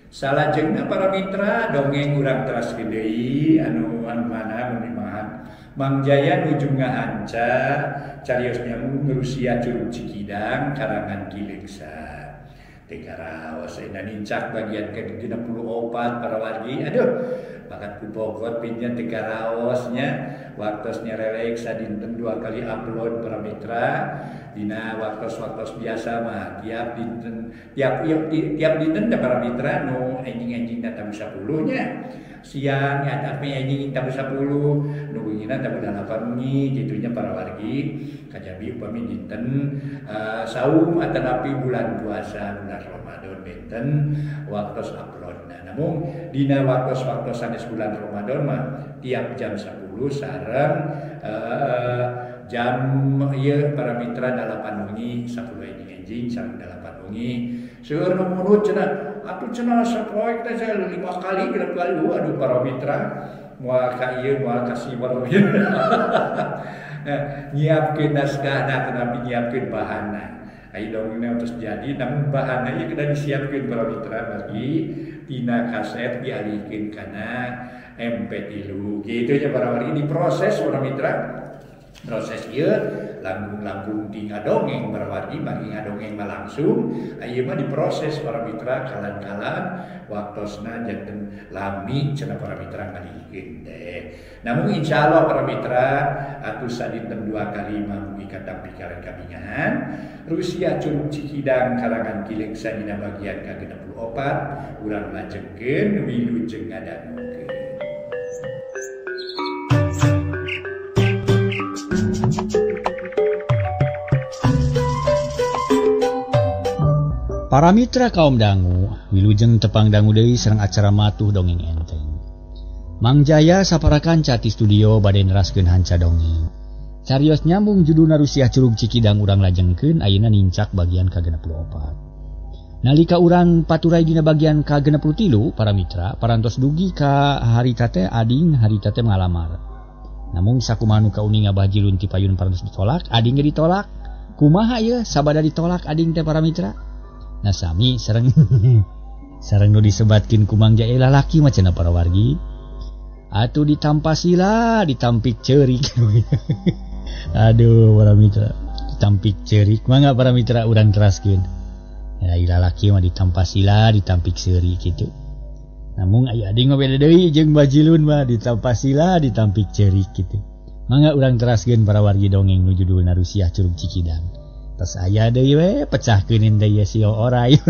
Salajengna para mitra dongeng urang teraskeun deui anu anu mana mun dimahan Mang Jaya nuju ngahanca carios nyambung Rusia Curug Cikidang karangan Ki Leuksa. Teu karaos ayeuna nincak bagian ke-64 para wargi. Aduh, bakat ku bogot pinnya teu karaos nya waktos nyerelek sadinten 2 kali upload para mitra dina waktos-waktos biasa mah tiap dinten tiap dinten da para mitra nu enjing-enjingna tabuh 10 nya. Siang ya tapi enjing tabuh 10 nu beungina tabuh 8 wengi kitu nya para wargi kajabi upami dinten saum atanapi bulan puasa bulan Ramadan benten waktos uploadna. Namun dina waktos-waktos sanes bulan Ramadan mah tiap jam 10 sareng jam ieu para mitra 8 wengi 10 enjing-enjing sareng 8 wengi. Seueur nu munut cenah atuh cenah sapoe teh 5 kali 6 kali. Aduh para mitra moal ka ieu moal ka siwer. Nyiapkeun naskahna tetapi nyiapkeun bahanna. Ai dongengna terus jadi namun bahanna ieu kedah disiapkeun para mitra bagi tina kaset dialihkeun kana MP3 kitu nya para wargi diproses para mitra. Proses ieu langkung-langkung ti ngadongeng para wargi bagi ngadongeng mah langsung ieu mah diproses para mitra kalan-kalan waktosna janten lami cenah para mitra ngalihkeun teh. Namun insyaallah para mitra atuh sadinten 2 kali mah mugi katampi kabingahan Rusia Curug Cikidang karangan Ki Leuksa dina bagian ka-64 urang lajengkeun wilujeng ngadangukeun. Para mitra kaum dangu, wilujeng tepang dangu deui sareng acara matuh dongeng enteng. Mang Jaya sapara kanca ti studio bade neraskeun hanca dongeng. Carios nyambung judulna Rusia Curug Cikidang urang lajengkeun ayeuna nincak bagian ka-64. Nalika urang paturai dina bagian ka-63 para mitra parantos dugi ka harita teh ading harita teh ngalamar. Namun sakumaha nu kauninga Bajilun ti payun parantos ditolak, ading ge ditolak. Kumaha ieu sabada ditolak ading teh para mitra? Nah sami sareng sareng nu disebatkeun ku Mang Jaya lalaki mah cenah para wargi. Atuh ditampasila, ditampik ceurik. Aduh para mitra, ditampik ceurik mangga para mitra urang teraskeun. Ya lalaki mah ditampasila, ditampik seurik kitu. Namun aya ading mah beda deui jeung Bajilun mah ditampasila, ditampik ceurik kitu. Mangga urang teraskeun para wargi dongeng nu judulna Rusia Curug Cikidang. Tos aya deui we pecahkeun deui si oray.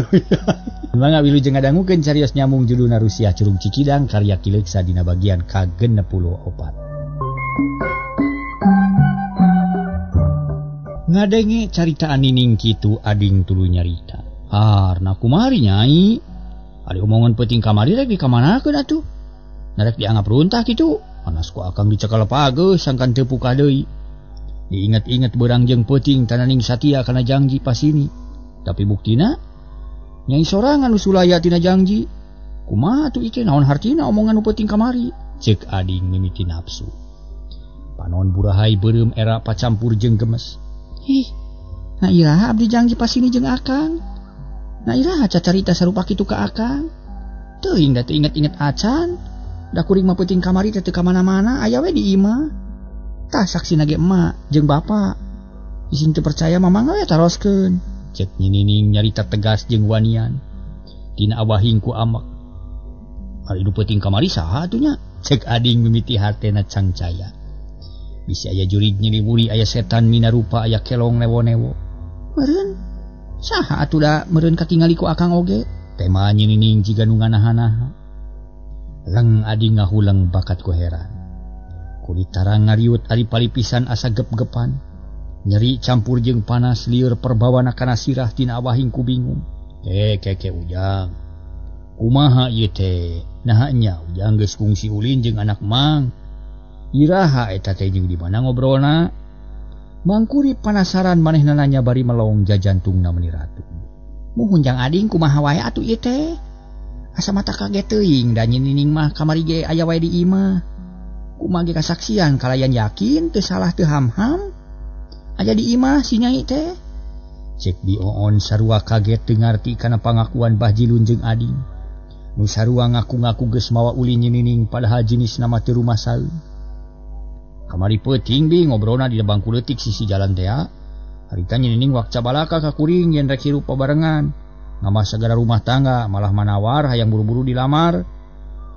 Mangga wilujeng ngadangukeun carios nyambung judulna Rusia Curug Cikidang karya Ki Leuksa dina bagian ka-64. Ngadenge caritaan nining kitu ading tuluy nyarita. Harna kumari nyai? Ari omongan peuting kamari rek dikamanakeun atuh? Narek dianggap runtah kitu. Panas ku akang dicekal pageus sangkan teu pukah deui. Diingat-ingat berang jeung peuting tananing satia kana janji pasini. Tapi buktina nyai sorangan nu sulaya tina janji. Kumaha atuh ieu naon hartina omongan nu peuting kamari? Ceuk ading mimiti nafsu. Panon burahai beureum era pacampur jeung gemes. Hih, nah iraha abdi janji pasini jeung akang. Nah iraha cacarita sarupa kitu ka akang. Teuing da teu inget-inget acan. Da kuring mah peuting kamari teh teu ka mana-mana aya we di imah. Tah saksina ge emak jeung bapa. Isin teu percaya mah mangga we taroskeun. Cek Nyi Nining nyarita tegas jeung wanian. Tina awahing ku amek. Ari nu peuting kamari saha atuh nya? Cek ading mimiti hatena cangcaya. Bisi aya jurig nyiliwuri aya setan minarupa aya kelong newo-newo. Meureun saha atuh da meureun katingali ku akang oge? Tema Nyi Nining jiga nu nganaha-naha. Leng ading ngahuleng bakat ku heran. Kulit tarang ngariut ari palipisan asa gep-gepan. Nyeri campur jeung panas lieur perbawana kana sirah tina awahing ku bingung. Keke ujang. Kumaha ieu teh? Naha nya ujang geus kungsi ulin jeung anak mang. Iraha eta teh jeung di mana ngobrolna? Mangkuri panasaran manehna nanya bari melong jajantungna meuni ratu. Muhun jang ading kumaha wae atuh ieu teh? Asa mata kaget teuing da Nyi Nining mah kamari ge aya wae di imah. Kumaha ge kasaksian kalayan yakin teu salah teu ham-ham. Aya di imah si nyai teh. Cek Bi Oon sarua kaget teu ngarti kana pangakuan Bajilun jeung ading. Nu sarua ngaku-ngaku geus mawa ulin Nyi Nining padahal jenis nama teu rumasaeun. Kamari peuting bi ngobrolna di bangku leutik sisi jalan teh. Harita Nyi Nining wakca balaka ka kuring yen rek hirup babarengan. Ngamah sagala rumah tangga malah manawar hayang buru-buru dilamar.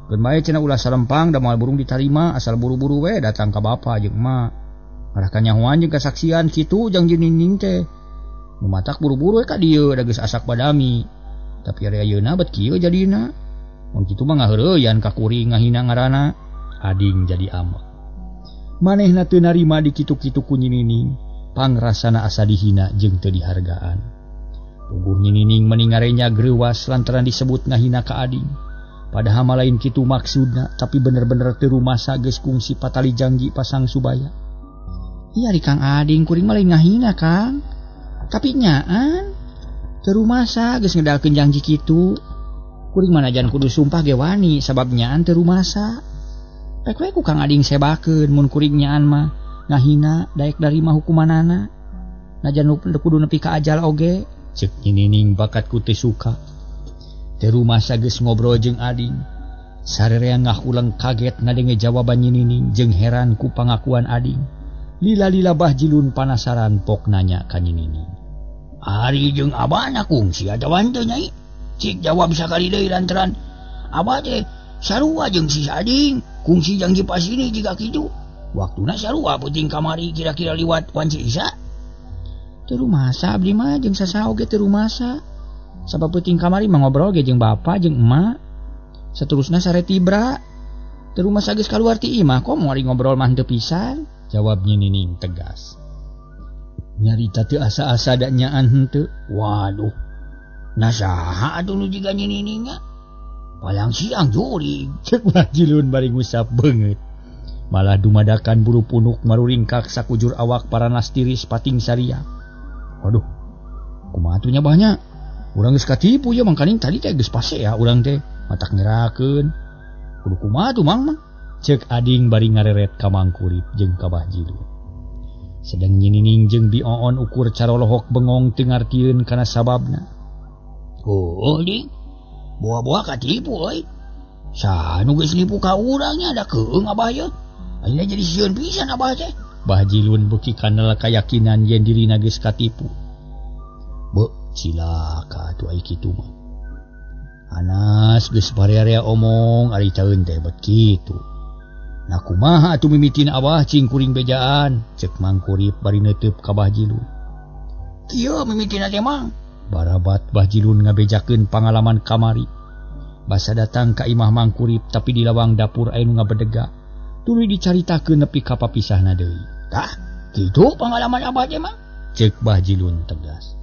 Keun bae cenah ulah salempang da moal burung ditarima asal buru-buru we datang ka bapa jeung emak. Malah kanyahoan jeung kasaksian kitu jang Nyi Nining teh. Nu matak buru-buru we ka dieu da geus asak badami. Tapi ari ayeuna bet kieu jadina. Mun kitu mah ngaheureyan ka kuring ngahina ngaranna. Ading jadi amek. Manehna teu narima dikitu-kitu ku Nyi Nining, pangrasana asa dihina jeung teu dihargaan. Puguh Nyi Nining meni ngarenya greuwas lantaran disebut ngahina ka ading. Padahal mah lain kitu maksudna, tapi bener-bener teu rumasa geus kungsi patali janggi pasang subaya. Iya ari Kang Ading kuring mah lain ngahina Kang. Tapi nyaan teu rumasa geus ngedalkeun janji kitu. Kuring mah najan kudu sumpah ge wani sabab nyaan teu rumasa. Pek we ku Kang Ading sebakeun mun kuring nyaan mah ngahina daek darima hukumanana. Najan kudu nepi ka ajal oge. Ceuk Nyi Nining bakat ku teu suka. Teu rumasa geus ngobrol jeung ading. Sarerea ngahulang kaget ngadenge jawaban Nyi Nining jeung heran ku pangakuan ading. Lila-lila Bah Jilun panasaran pok nanya ka Nyi Nining. Ari jeung abana kungsi atawa henteu Nyai? Cik jawab sakali deui lantaran abah teh sarua jeung si Ading kungsi janji pas ini jiga kitu. Waktuna sarua peuting kamari kira-kira liwat wanci Isya. Teu rumasa abdi mah jeung sasaha oge teu rumasa. Sabab peuting kamari mah ngobrol ge jeung bapa jeung emak. Saterusna sare tibra. Teu rumasa geus kaluar ti imah komo ari ngobrol mah henteu pisan. Jawab Nyi Nining tegas. Nyarita teu asa-asa da nyaan henteu. Waduh. Nah saha atuh nu jiga Nyi Nining nya? Palang siang jurig. Ceuk Bah Jilun bari ngusap beungeut. Malah dumadakan bulu punuk maruringkak sakujur awak paranas tiris pating saria. Waduh. Kumaha atuh nya banyak? Urang geus katipu ye mangkaning tadi teh geus pase ya urang teh. Matak ngerakeun. Kudu kumaha atuh Mang mah? Ceuk ading bari ngareret ka Mang Kurip jeung ka Bah Jilun. Sedang Nyi Nining jeung Bi Oon ukur carolohok bengong teu ngartieun kana sababna. Oh, ding. Boa-boa katipu euy. Saha nu geus nipu ka urang nya da keung abah ye. Ayeuna jadi sieun pisan abah teh. Bah Jilun beuki kanal kayakinan yen dirina geus katipu. Beuh, cilaka atuh ai kitu mah. Anas geus barea-rea omong ari caeun teh bet kitu. Nah kumaha atuh mimitina abah cing kuring bejaan, ceuk Mang Kurip bari neuteup ka Bah Jilun. Kieu mimitina teh Mang. Barabat Bah Jilun ngabejakeun pangalaman kamari. Basa datang ka imah Mang Kurip tapi di lawang dapur aya nu ngabedega. Tuluy dicaritakeun nepi ka papisahna deui. Tah, kitu pangalaman abah teh Mang. Ceuk Bah Jilun tegas.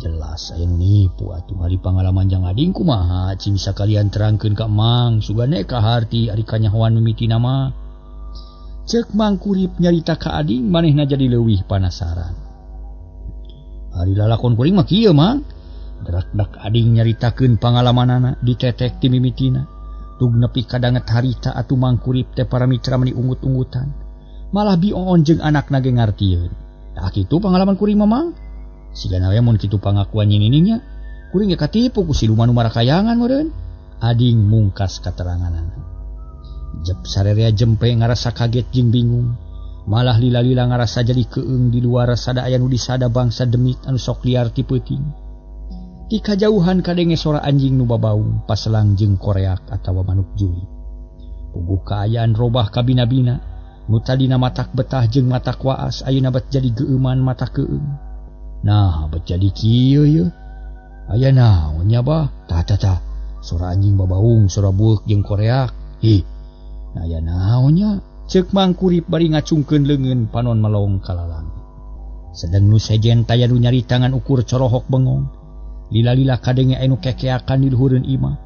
Jelas aya nu nipu atuh ari pangalaman jang ading kumaha cing sakalian terangkeun ka Mang sugane kaharti ari kanyahoan mimitina mah. Ceuk Mang Kurip nyarita ka ading manehna jadi leuwih panasaran. Ari lalakon kuring mah kieu Mang. Drak-dak ading nyaritakeun pangalamanana ditetek ti mimitina. Tug nepi kadanget harita atuh Mang Kurip teh para mitra meni ungut-ungutan. Malah Bi Oon jeung anakna ge ngartieun. Tah kitu pangalaman kuring mah Mang. Sigana we mun kitu pangakuan Nyi Nining nya. Kuring ge katipu ku siluman nu marakayangan meureun. Ading mungkas kateranganana. Jep sarerea jempe ngarasa kaget jeung bingung. Malah lila-lila ngarasa jadi keung di luar sada aya nu disada bangsa demit anu sok liar ti peuting. Ti kajauhan kadenge sora anjing nu babaung paselang jeung koreak atawa manuk juli. Puguh kaayaan robah kabina-bina, nu tadina matak betah jeung matak waas ayeuna bet jadi geueuman mata keung. Nah, bet jadi kieu ye. Aya naon nya bah? Tah tah tah. Sora anjing babaung, sora bueuk jeung koreak. Hi. Nah, aya naon nya? Ceuk Mang Kurip bari ngacungkeun leungeun panon melong ka lalangit. Sedeng nu sejen taya nu nyarita ngan ukur corohok bengong. Lila-lila kadenge anu kekeakan di luhureun imah.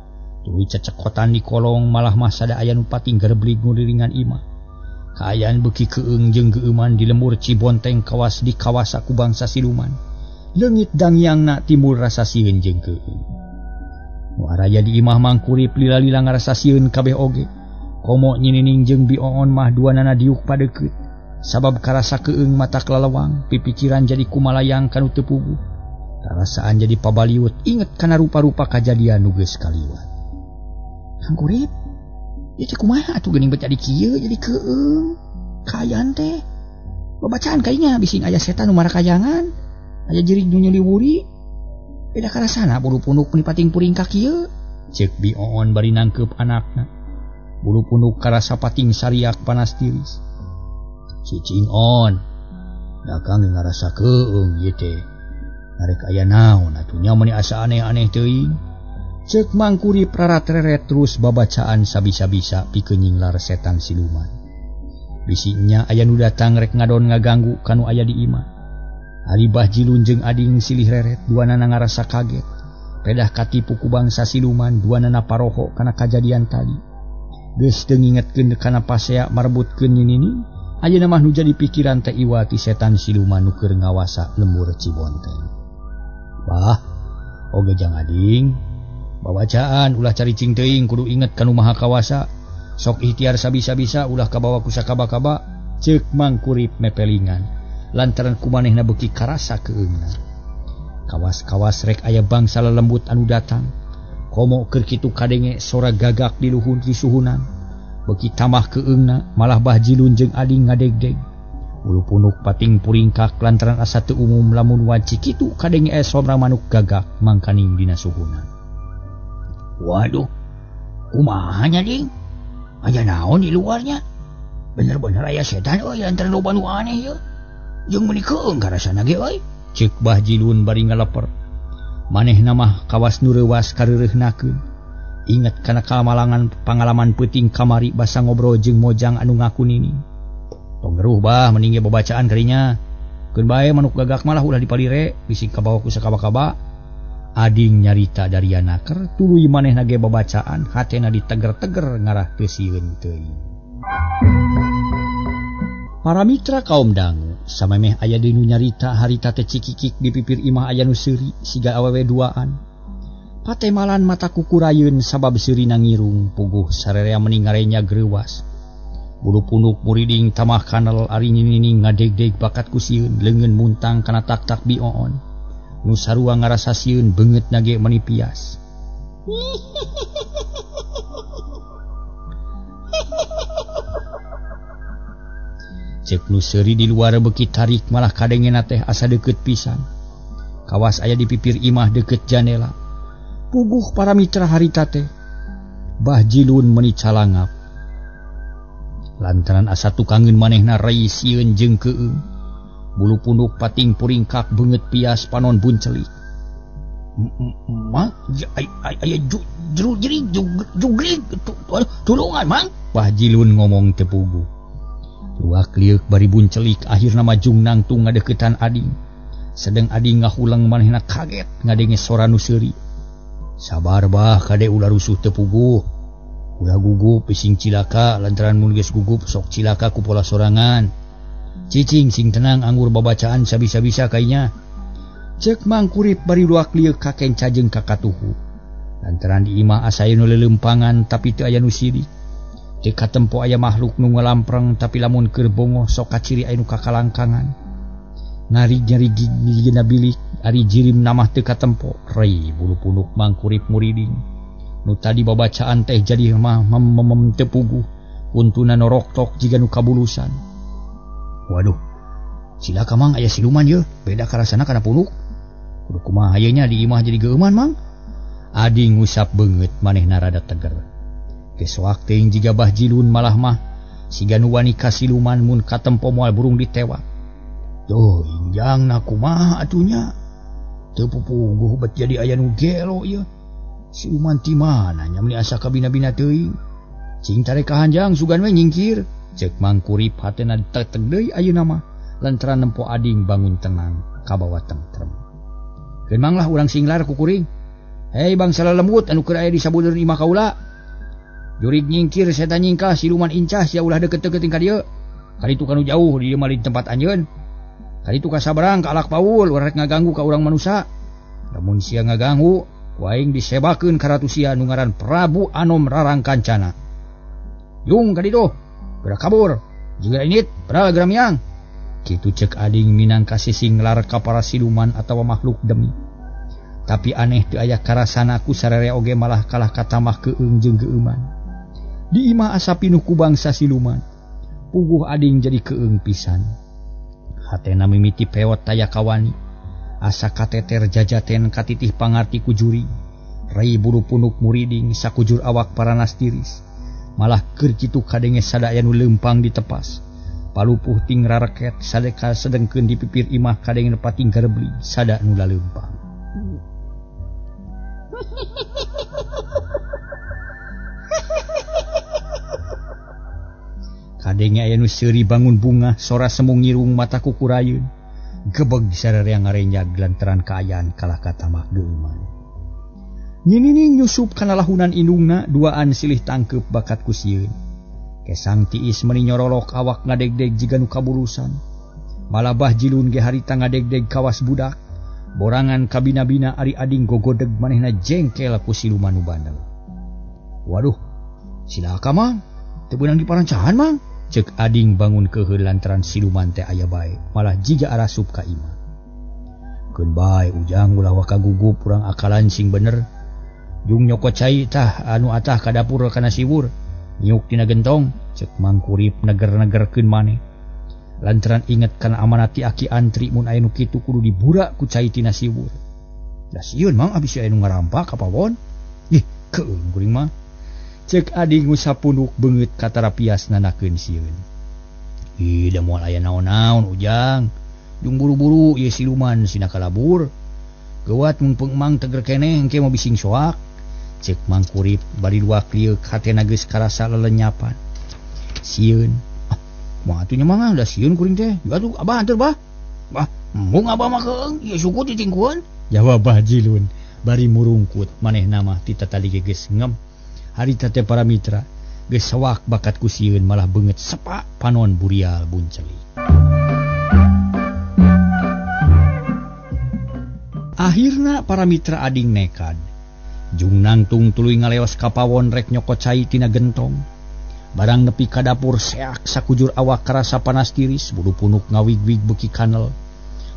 Tuluy cecekotan di kolong malah mah sada aya nu pating gerblig nguriringan imah. Kaayaan beuki keung jeung geueuman di lembur Cibonteng kawas di kawasa ku bangsa siluman. Leungit dangyangna timbul rasa sieun jeung keung. Nu araya di imah Mang Kurip lila-lila ngarasa sieun kabeh oge. Komo Nyi Nining jeung Bi Oon mah duanana diuk padeukeut. Sabab karasa keung mata kalalewang, pipikiran jadi kumalayang kanu teu puguh. Karasaan jadi pabaliut inget kana rupa-rupa kajadian nu geus kaliwat. Kang Kurip, ieu teh kumaha atuh geuning bet jadi kieu jadi keung. Kaayaan teh. Babacaan kayaknya bising aya setan nu marakayangan. Aya jirig nu nyuliwuri. Beda karasana bulu punuk meni pating puring ka kieu. Ceuk Bi Oon bari nangkeup anakna. Bulu punuk karasa pating sariak panas tiris. Cicing On, dakang ngarasa keung ieu teh. Narek aya naon atuh nya meuni asa aneh-aneh teuing. Ceuk Mang Kurip rarat-reret terus babacaan sabisa-bisa pikeun nyinglar setan siluman. Bisinya aya nu datang rek ngadon ngaganggu kanu aya di imah. Ari Bah Jilun jeung ading silih reret duanana ngarasa kaget. Pedah katipu ku bangsa siluman duanana paroho kana kajadian tadi. Geus teu ngingetkeun kana pasea marebutkeun nini, ayeuna mah nu jadi pikiran teh iwati setan siluman nu keur ngawasa lembur Cibonteng. Bah, oge jang ading, babacaan ulah caricing teuing kudu inget kanu Maha Kawasa. Sok ikhtiar sabisa-bisa ulah kabawa ku sakaba-kaba, ceuk Mang Kurip mepelingan. Lantaran kumanehna beuki karasa keungna. Kawas-kawas rek aya bangsa lelembut anu datang. Komo keur kitu kadenge sora gagak di luhur di suhunan. Beuki tambah keungna, malah Bah Jilun jeung ading ngadegdeg. Bulu punuk pating puringkak lantaran asa teu umum lamun wanci kitu kadenge aya sora manuk gagak mangkaning dina suhunan. Waduh, kumaha nya ding? Aya naon di luarnya? Bener-bener aya setan euy lantaran loba nu aneh ieu. Jeung meuni keung karasana ge euy. Ceuk Bah Jilun bari ngaleper. Manehna mah kawas nu reuwas kareureuhnakeun. Inget kana kamalangan pangalaman peuting kamari basa ngobrol jeung Mojang anu ngaku nini. Tong geruh bah mending ge babacaan karinya. Keun bae manuk gagak malah ulah dipalire bisi kabawa ku sakaba-kaba. Ading nyarita dari anaker tuluy manehna ge babacaan hatena diteger-teger ngarah teu sieun teuing. Para mitra kaum dangu samemeh aya deui nu nyarita harita teh cikikik di pipir imah aya nu seuri siga awewe duaan. Patemalan mata kukurayeun sabab seurina ngirung puguh sarerea meni ngarenya greuwas. Bulu punuk muriding tamah kanal ari ninining ngadegdeg bakat ku sieun leungeun muntang kana tak-tak Bi Oon. Nu sarua ngarasa sieun beungeut na ge meni pias. Ceuk nu seuri di luar beuki tarik malah kadengena teh asa deukeut pisan. Kawas aya di pipir imah deukeut janela. Puguh para mitra harita teh. Bah Jilun meni calangap. Lantaran asa tukangeun manehna rai sieun jeung keung. Bulu punuk pating puringkak beungeut pias panon buncelik. Mang, aya jurig jugrig tulungan mang. Bah Jilun ngomong teu puguh. Luak lieuk bari buncelik akhirna majung nangtung ngadeuketan ading. Sedeng ading ngahulang manehna kaget ngadenge sora nu seuri. Sabar bah kade ulah rusuh teu puguh. Ulah gugup bising cilaka lantaran mun geus gugup sok cilaka ku pola sorangan. Cicing sing tenang anggur babacaan sabisa-bisa kainya. Ceuk Mang Kurip bari luak lieuk ka kenca jeung ka katuhu. Lantaran di imah asa aya nu leuleumpangan tapi teu aya nu sirik. Teu katempo aya makhluk nu ngalampreng tapi lamun keur bongoh sok kaciri aya nu kakalangkangan. Ngari-nyari dina bilik ari jirim namah teu katempo. Rei bulu punuk Mang Kurip muriding. Nu tadi babacaan teh jadi mah mem teu puguh. Untuna noroktok jiga nu kabulusan. Waduh, cilaka mang aya siluman yeuh, beda karasana kana punuk. Kudu kumaha ieu nya di imah jadi geueuman mang. Ading ngusap beungeut manehna rada teger. Geus soak teuing jiga Bah Jilun malah mah siga nu wani ka siluman mun katempo moal burung ditewak. Duh, injangna kumaha atuh nya? Teu pupuguh bet jadi aya nu gelo ieu. Siluman ti mana nya meuni asa kabina-bina teuing. Cing tarek ka hanjang sugan we nyingkir. Ceuk Mang Kurip hatena teteg deui ayeuna mah lantaran nempo ading bangun tenang kabawa tentrem. Keun manglah urang singlar ku kuring. Hei bangsa lelembut anu keur aya di sabudeurna imah kaula. Jurig nyingkir setan nyingkah siluman incah sia ulah deukeut-deukeut ka dieu. Kaditu kanu jauh di dieu mah di tempat anjeun. Kaditu ka sabarang ka alak paul urang rek ngaganggu ka urang manusa. Lamun sia ngaganggu ku aing disebakeun ka ratu sia nu ngaran Prabu Anom Rarangkancana. Yung kaditu. Gerak kabur, juga init, padahal geramiang. Kitu cek ading minang kasih singlar ka para siluman atawa makhluk demi. Tapi aneh teu aya karasana ku sararea oge malah kalah katamah keung jeung geueuman. Di imah asa pinuh ku bangsa siluman. Puguh ading jadi keung pisan. Hatena mimiti pewot taya kawani. Asa kateter jajaten katitih pangarti ku juri. Rai bulu punuk muriding sakujur awak paranas tiris. Malah keur kitu kadenge sadaya nu leumpang ditepas. Palupuh ting rareket sadeka sedengkeun di pipir imah kadenge pating garebli sada nu laleumpang. Kadenge aya nu seuri bangun bunga sora semu ngirung mata kukurayeun. Gebeg sararea ngarenjag lantaran kaayaan kalah katamah geuman. Nyinining nyusup kana lahunan indungna duaan silih tangkeup bakat ku sieun. Kesang tiis meuni nyorolok awak ngadegdeg jiga nu kabulusan. Malabah jilun ge harita ngadegdeg kawas budak. Borangan kabina-bina ari ading gogodeg manehna jengkel ku siluman nu bandel. Waduh, silaka mang, teu beunang diparancahan mang. Ceuk ading bangun keuheul lantaran siluman teh aya bae, malah jiga arasup ka imah. Keun bae ujang ulah waka gugup urang akalan sing bener. Jung nyokot cai tah anu atah ka dapur kana siwur. Niuk tina gentong, ceuk Mangkurip neger-negerkeun maneh. Lantaran inget kana amanat ti aki antri mun aya nu kitu kudu diburak ku cai tina siwur. Da sieun mang abis aya nu ngarampak ka pawon. Ih, keung kuring mah. Ceuk ading ngusapunuk beungeut katarapias nanakeun sieun. Ih, da moal aya naon-naon ujang. Jung buru-buru ieu siluman sina kalabur. Geuwat mun peung mang teger keneh engke mah bising soak. Ceuk Mangkurip bari luak lieuk hatena geus karasa lelenyapan. Sieun. Ah, moal atuh nya mah da sieun kuring teh. Atuh abah anteur bah. Bah, embung abah mah keung, ieu suku ditingkuan. Jawab Bah Jilun bari murungkut manehna mah ti tatali ge geus ngem. Harita teh para mitra geus sawak bakat ku sieun malah beungeut sepak panon burial buncelik. Akhirna para mitra ading nekad. Jung nangtung tuluy ngaleos ka pawon rek nyokot cai tina gentong. Barang nepi ka dapur seak sakujur awak karasa panas tiris, bulu punuk ngawig-wig beuki kanel.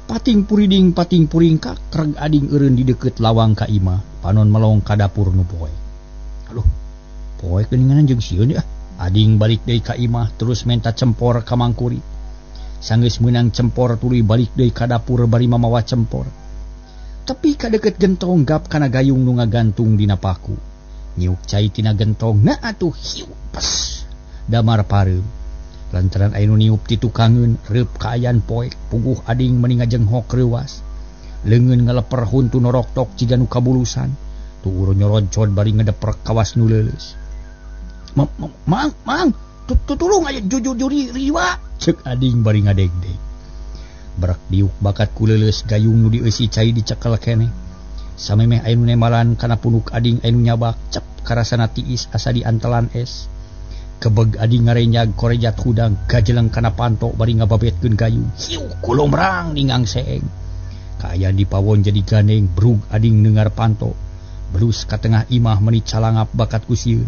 Pating puriding pating puringkak reg ading eureun di deukeut lawang ka imah, panon melong ka dapur nu poe. Aduh, poe geuningan jeung sieun ya. Ading balik deui ka imah terus menta cempor ka Mangkuri. Sanggeus meunang cempor tuluy balik deui ka dapur bari mamawa cempor. Tapi ka deukeut gentong gap kana gayung nu ngagantung dina paku. Nyiuk cai tina gentong na atuh hiu pes. Damar pareum. Lantaran aya nu niup ti tukangeun reup kaayaan poek puguh ading meuni ngajenghok reuwas. Leungeun ngaleper huntu noroktok jiga nu kabulusan. Tuur nyoroncod bari ngedeprek kawas nu leuleus. Mang, mang, tutulung aya jujur riwa. Ceuk ading bari ngadegdeg. Berak diuk bakat ku leuleus gayung nu dieusi cai dicekel keneh. Samemeh aya nu nemalan kana punuk ading aya nu nyabak cep karasana tiis asa diantelan es. Kebeg ading ngarenyag korejat hudang gajeleng kana panto bari ngababetkeun gayung. Hiu kulomrang ningang seeng. Kaayaan di pawon jadi gandeng brug ading neungar panto. Belus ka tengah imah meuni calangap bakat ku sieun.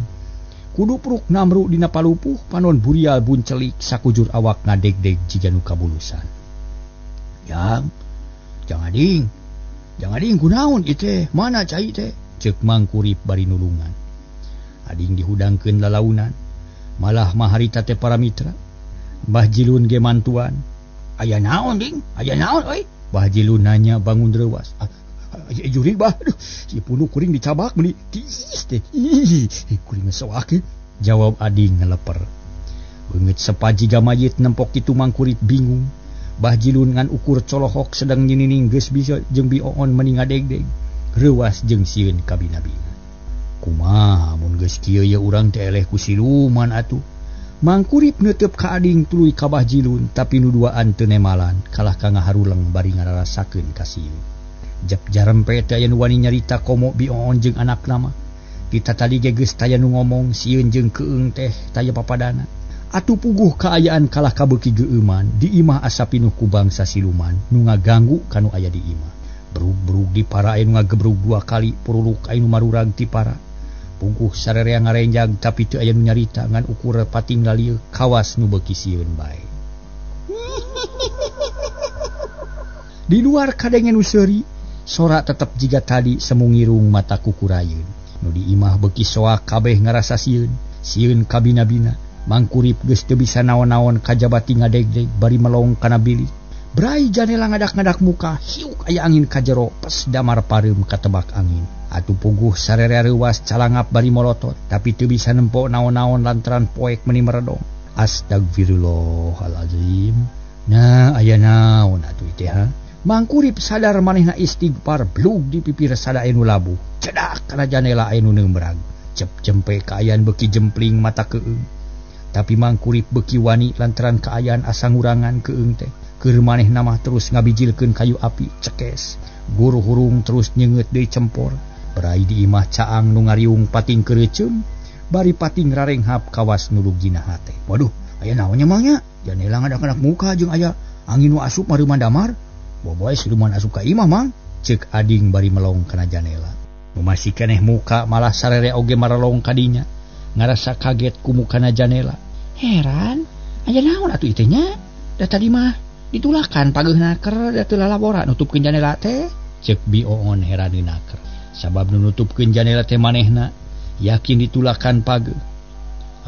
Kudu pruk namru dina palupuh panon burial buncelik sakujur awak ngadegdeg jiga nu kabulusan. Jang, jang ading kunaon ieu teh, mana cai teh? Ceuk Mangkurip bari nulungan. Ading dihudangkeun lalaunan, malah mah harita teh para mitra. Bah Jilun ge mantuan. Aya naon ding? Aya naon euy? Bah Jilun nanya bangun reuwas. Ah, jurig bah, aduh, si punuk kuring dicabak meuni tiis teh. Ih, kuring soak. Jawab ading ngeleper. Beungeut sepa jiga mayit nempok kitu Mangkurip bingung. Bah Jilun ngan ukur colohok sedang nyinining geus bisa jeung bioon meuni ngadegdeg. Reuwas jeung sieun kabina-bina. Kumaha mun geus kieu ye urang teh eleh ku siluman atuh. Mangkurip neuteup ka ading tuluy ka Bah Jilun tapi nu duaan teu nemalan kalah ka ngaharuleng bari ngararasakeun ka sieun. Jep jarempe teh aya nu wani nyarita komo bioon jeung anakna mah. Kita tadi ge geus taya nu ngomong sieun jeung keung teh taya papadana. Atuh puguh kaayaan kalah kabeuki geueuman di imah asa pinuh ku bangsa siluman nu ngaganggu kanu aya di imah. Brug-brug di para aya nu ngagebrug dua kali puruluk aya nu marurag ti para. Puguh sarerea ngarenjag tapi teu aya nu nyarita ngan ukur pating lalieu kawas nu beuki sieun bae. Di luar kadenge nu seuri Sora tetep jiga tadi semu ngirung mata kukurayeun. Nu di imah beuki soak kabeh ngarasa sieun. Sieun kabina-bina. Mangkurip geus teu bisa naon-naon kajabati ngadegdeg bari melong kana bilik. Brai janela ngadak-ngadak muka, hiuk aya angin ka jero, pes damar pareum katebak angin. Atuh puguh sararea reuwas calangap bari molotot, tapi teu bisa nempo naon-naon lantaran poek meuni meredong. Astagfirullahalazim. Nah, aya naon atuh teh ha? Mangkurip sadar manehna istighfar blug di pipir sada anu labuh. Cedak kana janela anu neumbrag. Cep jempe kaayaan beuki jempling mata keung. Tapi Mangkurip beuki wani lantaran kaayaan asa ngurangan keung teh. Keur manehna mah terus ngabijilkeun kayu api cekes. Guru hurung terus nyeungeut deui cempor. Berai di imah caang nu ngariung pating keureuceum, bari pating rarenghap kawas nu lugina hate. Waduh, aya naon nya mang nya? Janela ngadak-ngadak muka jeung aya angin nu asup mareuman damar. Boboe siluman asup ka imah mang. Ceuk ading bari melong kana janela. Nu masih keneh muka malah sarere oge marelong ka dinya. Ngarasa kaget ku mukana janela. Heran, aya naon atuh ieu teh nya? Da tadi mah ditulakan pageuhna ker da teu lalabora nutupkeun janela teh. Ceuk Bi Oon heraneun naker. Sabab nu nutupkeun janela teh manehna yakin ditulakan pageuh.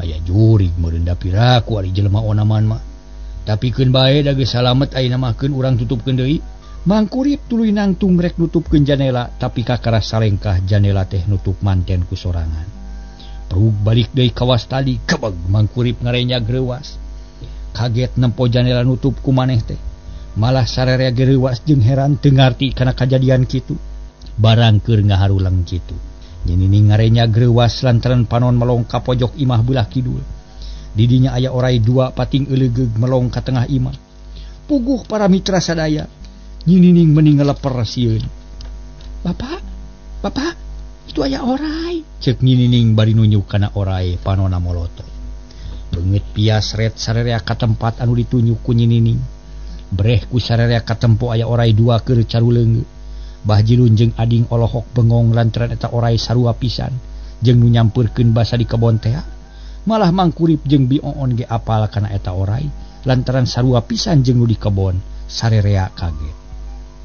Aya jurig meureun da piraku ari jelema onaman mah. Tapi keun bae da geus salamet ayeuna mah keun urang tutupkeun deui. Mangkurip tuluy nangtung rek nutupkeun janela tapi kakara salengkah janela teh nutup manten ku sorangan. Perug balik deui kawas tadi kebeg Mangkurip ngarenyag reuwas. Kaget nempo janela nutup ku maneh teh. Malah sararea gereuwas jeung heran teu ngarti kana kajadian kitu. Barang keur ngaharuleng kitu. Nyinining ngarenya greuwas lantaran panon melong ka pojok imah belah kidul. Didinya aya orai dua pating eulegeug melong ka tengah imah. Puguh para mitra sadaya. Nyinining meni ngeleper sieun. Bapak, bapak, itu aya orai. Ceuk nyinining bari nunjuk kana orai panona molotot. Beungeut pias ret sararea ka tempat anu ditunjuk ku nyinining. Breh ku sararea katempo aya orai dua keur caruleungeu. Bah Jilun jeung ading olohok bengong lantaran eta orai sarua pisan jeung nu nyampeurkeun basa di kebon teh. Malah Mangkurip jeung Bi Oon ge apal kana eta orai lantaran sarua pisan jeung nu di kebon. Sarerea kaget.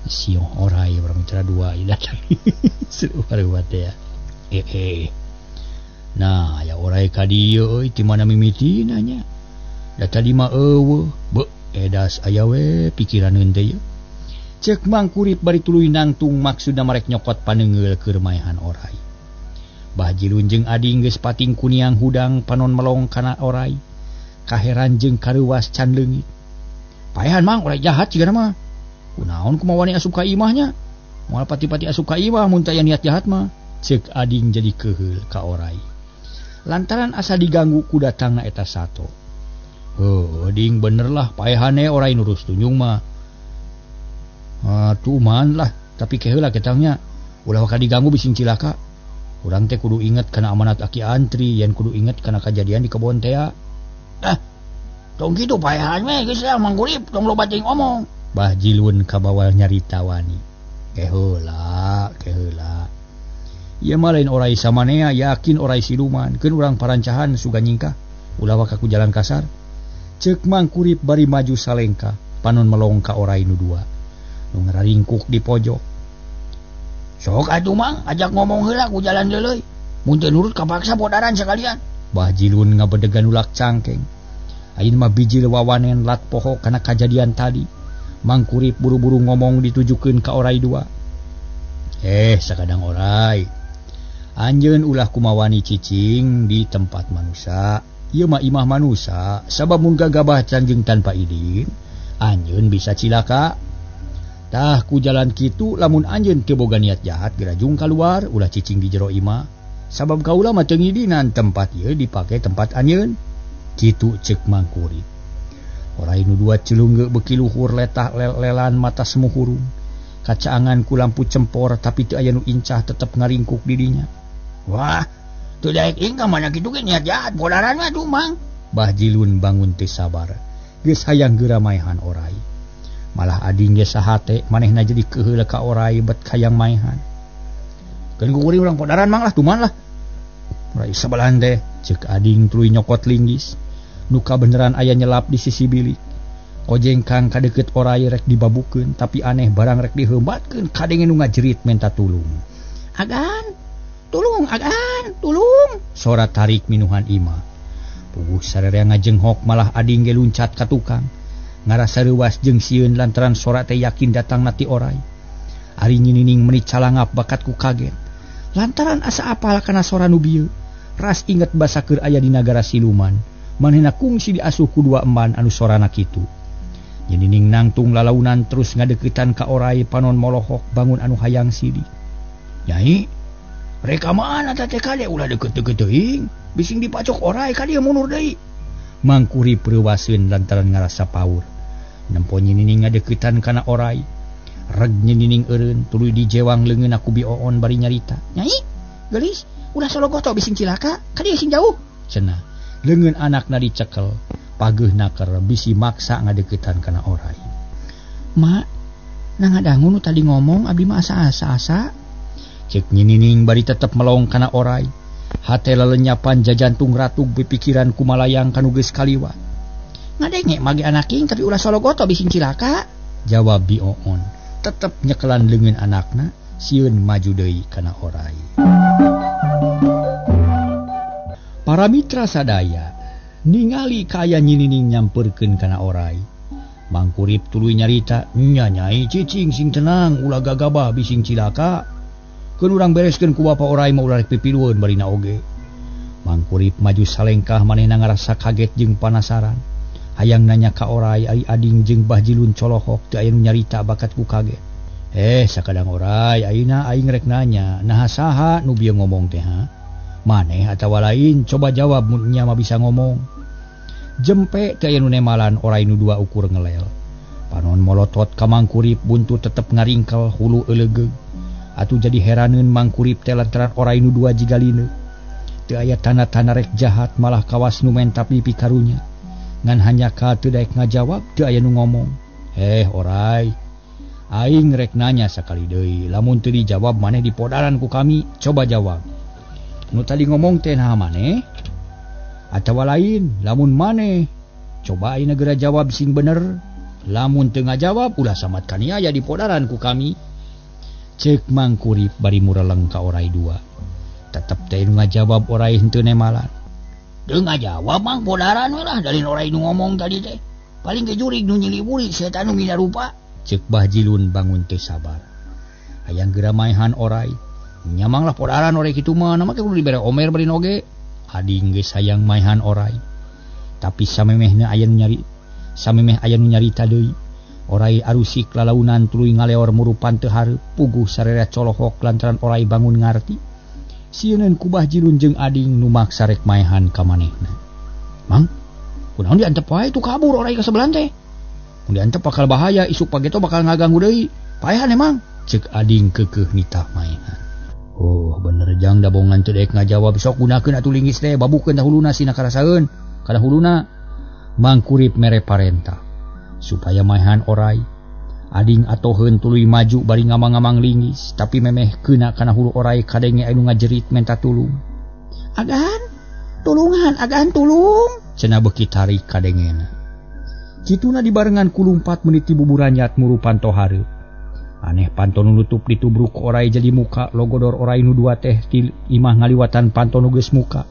Siung orai urang mitra dua ieu datang. Seru baruat teh. Nah, aya orai ka dieu euy ti mana mimitina nya? Da tadi mah eueuh, beuh edas aya we pikiraneun teh ieu. Ceuk Mangkurip bari tuluy nangtung maksudna marek nyokot paneungeul keur maehan orai. Bah Jilun jeung ading geus pating kuniang hudang panon melong kana orai. Kaheran jeung kareuwas can leungit. Paehan mang orai jahat cigana mah. Kunaon kumaha wani asup ka imahnya? Moal pati-pati asup ka imah mun teu aya niat jahat mah. Ceuk ading jadi keheul ka orai. Lantaran asa diganggu ku datangna eta sato. Heuh, ding bener lah paehane orai nurus tunjung mah. Tuman lah, tapi keheula ketangnya. Ulah waka diganggu bising cilaka. Urang teh kudu inget kana amanat aki antri, yen kudu inget kana kajadian di kebon teh. Ah, tong kitu paehan we geus lah Mangkurip, tong loba teuing omong. Bah Jilun kabawa nyarita wani. Keheula, keheula. Ieu mah lain orai samanea, yakin orai siluman, keun urang parancahan suga nyingkah. Ulah waka ku jalan kasar. Ceuk Mangkurip bari maju salengka, panon melong ka orai nu dua. Nu ngararingkuk di pojok. Sok atuh mang, ajak ngomong heula ku jalan deuleuy. Mun teu nurut kapaksa bodaran sakalian. Bah Jilun ngabedegan ulak cangkeng. Ayeuna mah bijil wawanen lat poho kana kajadian tadi. Mangkurip buru-buru ngomong ditujukeun ka orai dua. Sakadang orai. Anjeun ulah kumawani cicing di tempat manusia. Ieu mah imah manusia, sabab mun gagabah canjeng tanpa idin, anjeun bisa cilaka. Tah ku jalan kitu lamun anjeun teu boga niat jahat gerajung kaluar ulah cicing di jero imah. Sabab kaula mah teu ngidinan tempat ieu dipake tempat anjeun. Kitu ceuk Mangkurip. Orai nu dua celungge beuki luhur letah lelan mata semu hurung. Kacaangan ku lampu cempor tapi teu aya nu incah tetep ngaringkuk di dinya. Wah, teu daek ingkah mana kitu ge niat jahat bodaran mah tuh mang. Bah Jilun bangun teu sabar. Geus hayang geura maehan orai. Malah ading ge sahate manehna jadi keheula ka orai bet hayang maehan. Keun kuring urang podaran mang lah tuman lah. Orai sabalahan teh ceuk ading tuluy nyokot linggis. Nu kabeneran aya nyelap di sisi bilik. Kojengkang kadeukeut orai rek dibabukeun tapi aneh barang rek diheumbatkeun kadenge nu ngajerit menta tulung. Agan, tulung, agan, tulung. Sora tarik minuhan imah. Puguh sararea ngajenghok malah ading ge luncat ka tukang. Ngarasa reuwas jeung sieun lantaran sora teh yakin datang na ti orai. Ari Nyi Nining meuni calangap bakat ku kaget. Lantaran asa apal kana sora nu bieu. Ras inget basa keur aya di nagara siluman. Manehna kungsi diasuh ku dua eman anu sorana kitu. Nyi Nining nangtung lalaunan terus ngadeuketan ka orai panon molohok bangun anu hayang sidi. Nyai, rek mana teh kade ulah deukeut-deukeut teuing, bising dipacok orai ka dieu mundur deui. Mangkurip reuwaseun lantaran ngarasa paur. Nempo Nyi Nining ngadeuketan kana orai. Reg Nyi Nining eureun tuluy dijewang leungeunna ku Bi Oon bari nyarita. Nyai, geulis, ulah sologoto bising cilaka, ka dieu sing jauh. Cenah, leungeun anakna dicekel. Pageuh naker bisi maksa ngadeuketan kana orai. Ma, nah ngadangu nu tadi ngomong abdi mah asa-asa. Ceuk Nyi Nining bari tetep melong kana orai. Hate lelenyapan jajantung ratug pipikiran kumalayang kanu geus kaliwat. Ngadenge mage anaking tapi ulah sologoto bising cilaka, jawab Bi Oon. Tetep nyekelan leungeun anakna, sieun maju deui kana orai. Para mitra sadaya ningali kaya Nyi Nining nyamperkeun kana orai. Mangkurip tuluy nyarita, "Nya nyai cicing sing tenang, ulah gagabah bising cilaka. Keun urang bereskeun ku bapa orai mah ulah rek pipilueun barina oge." Mangkurip maju salengkah manehna ngarasa kaget jeung panasaran. Hayang nanya ka orai ari ading jeung Bah Jilun colohok teu aya nu nyarita bakat ku kaget. Sakadang orai ayeuna aing rek nanya, naha saha nu bieu ngomong teh ha? Maneh atawa lain, coba jawab mun nya mah bisa ngomong. Jempe teu aya nu nemalan orai nu dua ukur ngelel. Panon molotot ka Mangkurip buntut tetep ngaringkel hulu eulegeug. Atuh jadi heraneun Mangkurip teh lantaran orai nu dua jiga lineuk. Teu aya tanda-tanda rek jahat malah kawas nu menta pipi karunya. Ngan hanya ka teu daek ngajawab teu aya nu ngomong. Orai, aing rek nanya sakali deui, lamun teu dijawab maneh dipodaran ku kami, coba jawab. Nu tadi ngomong teh naha maneh atawa lain, lamun maneh coba ayeuna geura jawab sing bener, lamun teu ngajawab ulah samat kaniaya dipodaran ku kami. Ceuk Mangkurip bari mureleng ka orai dua. Tetep teh nu ngajawab orai henteu nemalan. Teu ngajawab mang podaran we lah dari orai nu ngomong tadi teh. Paling ge jurig nu nyiliburi setan nu mina rupa. Ceuk Bah Jilun bangun teu sabar. Hayang geura maehan orai. Nyamang lah podaran orai kitu mah, nama ke kudu dibere omer bari oge. Ading geus hayang maehan orai. Tapi samemehna aya nu nyari, samemeh aya nu nyarita deui. Orai arusik lalaunan tuluy ngaleor murupan teu hareup, puguh sararea colohok lantaran orai bangun ngarti. Sieuneun ku Bah Jilun jeung ading nu maksa rek maehan ka manehna. Mang, kunaon diantep wae tu kabur orai ka sebelah teh. Mun diantep bakal bahaya, isuk pageto bakal ngaganggu deui. Paehan emang, ceuk ading keukeuh nitah maehan. Oh bener jang dabongan teu daek ngajawab, sok gunakeun atuh linggis teh babukeun tah huluna sina karasaeun kana huluna. Mangkurip mere parentah supaya maehan orai. Ading atoheun tuluy maju bari ngamang-ngamang linggis tapi memeh keuna kana hulu orai kadenge anu ngajerit menta tulung. Agan tulungan, agan tulung, cenah beuki tarik kadengena. Kituna dibarengan ku lumpat meniti buburanyat murupan tohareup. Aneh panto nu nutup ditubruk orai jadi muka logodor orai nu dua teh ti imah ngaliwatan panto nu geus muka.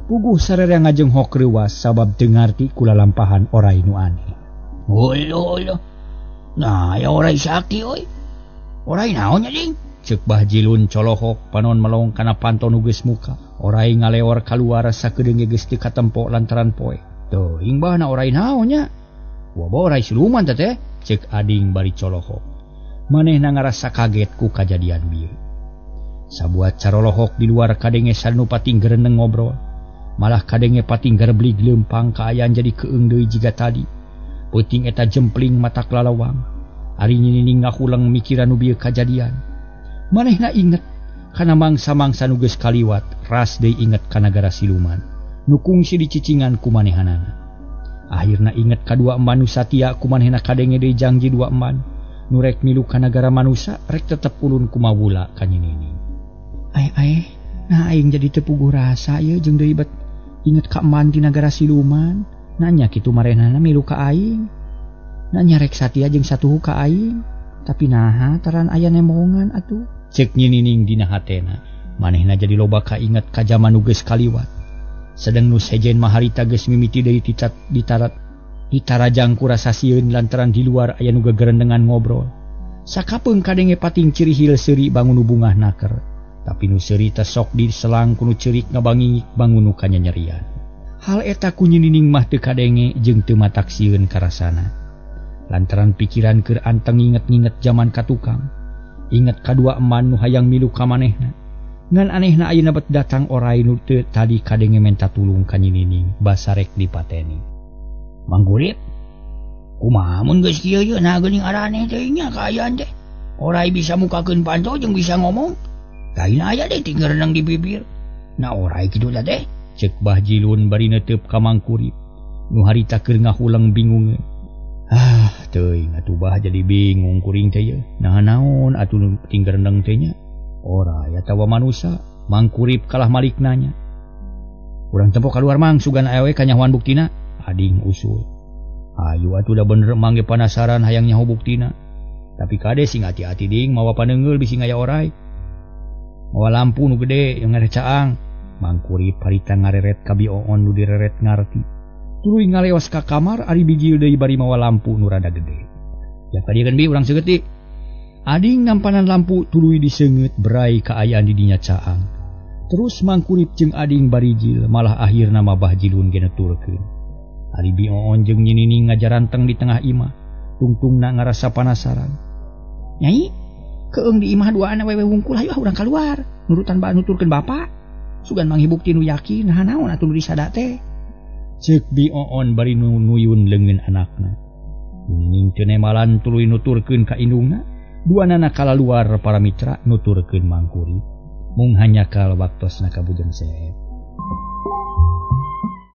Puguh sararea ngajenghok reuwas sabab teu ngarti ku lalampahan orai nu aneh. Olo. Nah, ya orai sakti oi. Orai naon nya ding? Ceuk Bah Jilun colohok panon melong kana panto nu geus muka. Orai ngaleor kaluar sakedeung geus teu katempo lantaran poe. Teuing bah na orai naon nya? Wah orai siluman teh teh, ceuk ading bari colohok. Manehna ngarasa kaget ku kajadian bieu. Sabuat carolohok di luar kadenge sanu pating gereneng ngobrol. Malah kadenge pating gerblig leumpang kaayaan jadi keung deui jiga tadi. Peuting eta jempling mata lalawang. Ari Nyi Nining ngahuleng mikiran nu bieu kajadian. Manehna inget kana mangsa-mangsa nu geus kaliwat, ras deui inget ka nagara siluman. Nu kungsi dicicingan ku manehanana. Akhirna inget kadua eman nu satia ku manehna kadenge deui jangji dua eman. Nu rek milu ka nagara manusa rek tetep ulun kumawula ka Nyi Nining. Ai nah aing jadi teu puguh rasa ieu jeung deui bet inget ka eman di nagara siluman. Nanya kitu marehnana milu ka aing. Na nyarek satia jeung satuhu ka aing. Tapi naha taran aya nemongan atuh. Cek Nyi Nining dina hatena. Manehna jadi loba kainget ka jaman nu geus kaliwat. Sedeng nu sejen mah harita geus mimiti deui ditarat ditarajang ku rasa sieun lantaran di luar aya nu gegerendengan ngobrol. Sakapeung kadenge pating cirihil seuri bangun nu bungah naker. Tapi nu seuri teh sok diselang ku nu ceurik ngabangingik bangun nu kanyanyerian. Hal eta ku Nyi Nining mah teu kadenge jeung teu matak sieun karasana. Lantaran pikiran keur anteng nginget-nginget jaman ka tukang. Inget kadua eman nu hayang milu ka manehna. Ngan anehna ayeuna bet datang orai nu teu tadi kadenge menta tulung ka Nyi Nining basarek dipateni. Mangkurip, kumaha mun geus kieu ye nah geuning araneh teh nya kaayaan teh. Orai bisa mukakeun panto jeung bisa ngomong. Kaina aya deui tinggal renang di bibir. Nah orai kitu teh. Cek Bah Jilun bari neuteup ka Mangkurip. Nu harita keur ngahuleng bingungeun. Ah, teuing atuh bah jadi bingung kuring teh ye. Nah naon atuh nu tinggal rendeng teh nya? Orai atawa manusa? Mangkurip kalah malik nanya. Urang tempo kaluar mang sugan aya we kanyahoan buktina. Ading usul. Ayu atuh da bener mang ge panasaran hayang nyaho buktina. Tapi kade sing hati-hati ding mawa paneunggeul bisi ngaya orai. Mawa lampu nu gede yang ngarecaang. Mangkurip harita ngareret ka Bi Oon nu direret ngarti. Tuluy ngaleos ka kamar ari bijil deui bari mawa lampu nu rada gede. Ya kadieun bi urang seugeut. Ading nampanan lampu tuluy diseungeut berai kaayaan di dinya caang. Terus Mangkurip jeung ading barijil malah akhirna mah Bah Jilun ge nuturkeun. Ari Bi Oon jeung Nyi Nining ngajaranteng di tengah imah, tungtungna ngarasa panasaran. Nyai, keung di imah duaan wewe wungkul hayu ah urang kaluar. Nurutan ba nuturkeun bapa. Sugan manggih bukti nu yakin nah naon atuh nu disada teh. Ceuk Bi Oon bari nuyun leungeun anakna. Nyi Nining teu nemalan tuluy nuturkeun ka indungna. Duanana kalaluar para mitra nuturkeun Mangkurip. Mung hanyakal waktosna ka Bujang Seep.